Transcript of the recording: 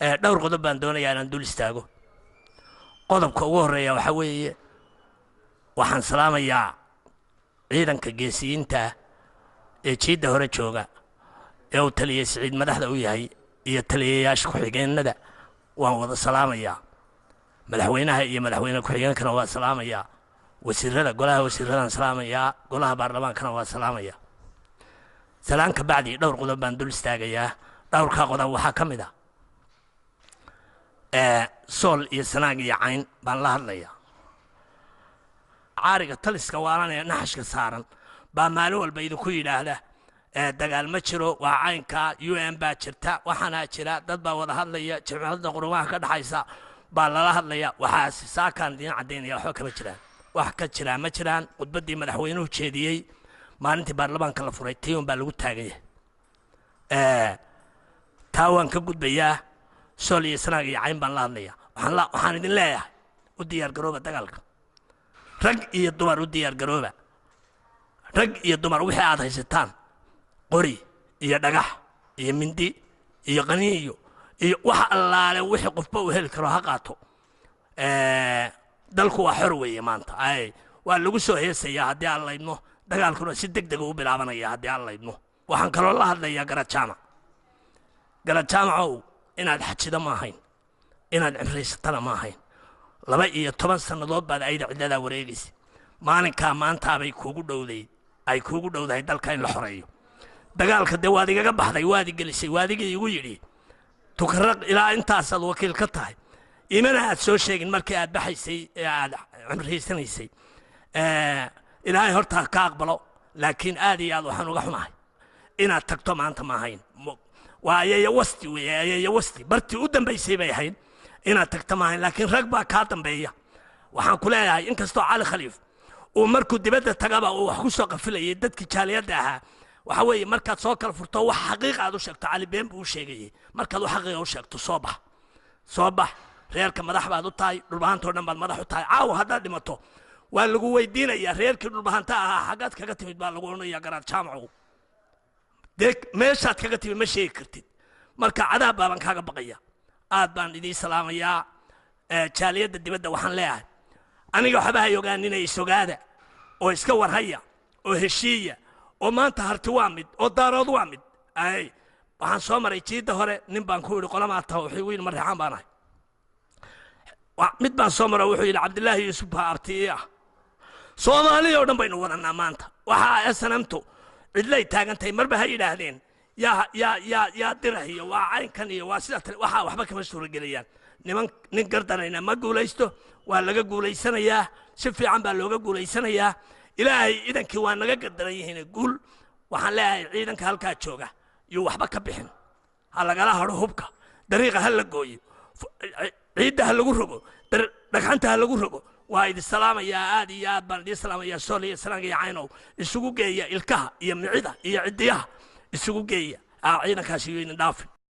Dhowr qodob baan doonayaa inaan dul istaago. Qodobka ugu horreeya waxaa weeye, waxaan salaamayaa ciidanka geesiyiinta ee jiidda hore jooga ee uu taliyey Siciid madaxda u yahay iyo taliyayaasha ku-xigeennada. Waan wada salaamayaa. Madaxweynaha iyo madaxweyne ku-xigeenkana waa salaamayaa. Wasiirada, golaha wasiiradaan salaamayaa, golaha baarlamaankana waa salaamayaa. Salaan ka bacdi, dhowr qodob baan dul istaagayaa. Dhowrkaa qodob waxaa ka mid ah Sool iyo Sanaag iyo Cayn baan la hadlayaa. Caariga taliska waalanee naxashka saaran baa maalin walba idinku yidhaahda dagaal ma jiro, waa caynka, UN baa jirta, waxaanaa jira, dad baa wada hadlaya, Jimciyadda Qurumaha ka dhexaysa baa lala hadlaya. Waxaas saakaan idiin caddaynaya, waxba kama jiraan, wax ka jiraa ma jiraan. Khudbaddii madaxweynuhu jeediyey maalintii baarlamaanka la furay tii un baa lagu taagan yahay. Taa waan ka gudbayaa. Sool iyo Sanaag iyo Cayn baan la hadlaya. Waxaan idin leeyahay, u diyaar garooba dagaalka, rag iyo dumar, u diyaar garooba, rag iyo dumar, wixii aad haysataan, qori iyo dhagax iyo mindi iyo qaniiyo iyo wax allaale wixii qofba uu heli karo ha qaato. Dalku waa xor weeye maanta. Ay waa lagu soo heesayaa haddii aan laydno, dagaalkuna si deg dega u bilaabanaya haddii aan laydno. Waxaan kaloo la hadlayaa Garad Jaamac. Garad Jaamacow, inaad xajido ma ahayn, inaad cimraysatana ma ahayn. 12 sannadood baad ayda cidladaa wareegaysa. Maalinkaa maantaabay kuugu dhowday, ay kuugu dhowdahay dalka in la xoreeyo. Dagaalka dee waad igaga baxday, waad igelisay, waadigii igu yidhi Tukaraq ilaa intaasaad wakiil ka tahay. Imana aad soo sheegin markii aad baxaysay ee aad cimraysanaysay. Ilaahay horta ka aqbalo, laakiin aad iyo aad waxaan uga xumahay inaad tagto maanta ma ahayn. Waa ayaya wasti weeye, ayaya wasti bartii u dambaysay bay ahayd inaad tagto ma ahayn, laakiin rag baa kaa dambeeya. Waxaan ku leeyahay, inkastoo Cali Khaliif uu markuu dibadda tagaba uu wax ku soo qafilayay dadkii jaaliyadda ahaa, waxa weeye markaad soo kala furto wax xaqiiqa aad u sheegto, Cali been buu u sheegayey. Markaad wax xaqiiqa u sheegto, soo bax, soo bax. Reerka madax baad u tahay, Dhulbahantoo dhan baad madax u tahay. Caawa haddaad dhimato waa lagu weydiinayaa, reerkii Dhulbahanta ahaa xaggaad kaga timid baa lagu odhanayaa. Garaad Jaamacow, dee meeshaad kaga timid ma sheegi kartid, marka cadaab baaban kaaga baqaya. Aad baan idiin salaamayaa. Jaaliyadda dibadda waxaan leeyahay, aniga waxba hay ogaaninay, isogaada oo iska warhaya oo heshiiya, oo maanta Harti waa mid oo Daarood waa mid. Ay waxaan soo maray jiidda hore, nin baan ku yidhi, "Qolamaa taha?" Wuxuu igu yidhi, "Mareexaan baan ahay." Mid baan soo maro, wuxuu yidhi, "Cabdillaahi Yuusuf baa abti ii ah." Soomaaliya oo dhan baynu wadanaa maanta. Waxaa SNMtu cidlay taagantahay marba ha yidhaahdeen yaa yaa yaa yaa dirah iyo waa caynkan iyo waa sidaa tale, waxaa waxba kama suuragelayaan. Niman nin gardanayna ma guulaysto, waa laga guulaysanayaa, si fiican baa looga guulaysanayaa, Ilaahay idankii. Waa naga gardaran yihiin guul. Waxaan leeyahay, ciidanka halkaa jooga yuu waxba ka bixin, ha lagala hadho hubka, dariiqa ha la gooyo, ciidda ha lagu rogo, dhagxanta ha lagu rogo. Waa idin salaamayaa, aad iyo aad baan idiin salaamayaa. Sool iyo Sanaag iyo Caynow, isugu geeya ilkaha iyo micida iyo ciddiyaha, isugu geeya. Ciidankaasi yuu idin dhaafin.